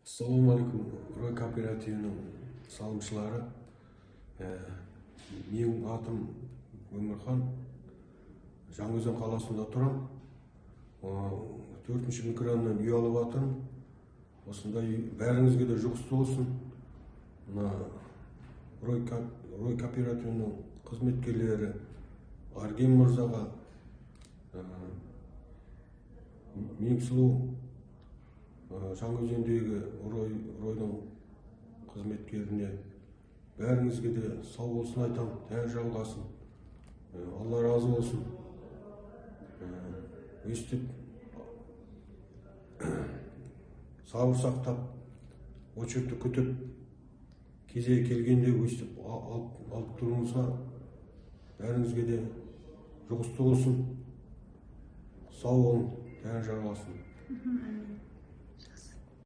Ассалаумағалейкум, Рой кооперативінің салымшылары! Менің атым Өмірхан, Жаңаөзен қаласында тұрамын. Төртінші микрорайоннан үй алып жатырмын. Осындай бәріңізге де жұғысты болсын. Мына Рой кооперативінің қызметкерлері Арген мырзаға, Меңсұлу, Жаңаөзендегі Ройдың қызметкеріне, бәріңізге де сау болсын айтамын, тәңір жалғасын, Алла разы болсын. Өйстіп сабыр сақтап, очередьті күтіп, кезегі келгенде өйстіп алып тұруыңызға бәріңізге де жұғысты болсын, сау болың, тәңір жарылқасын. Әмин.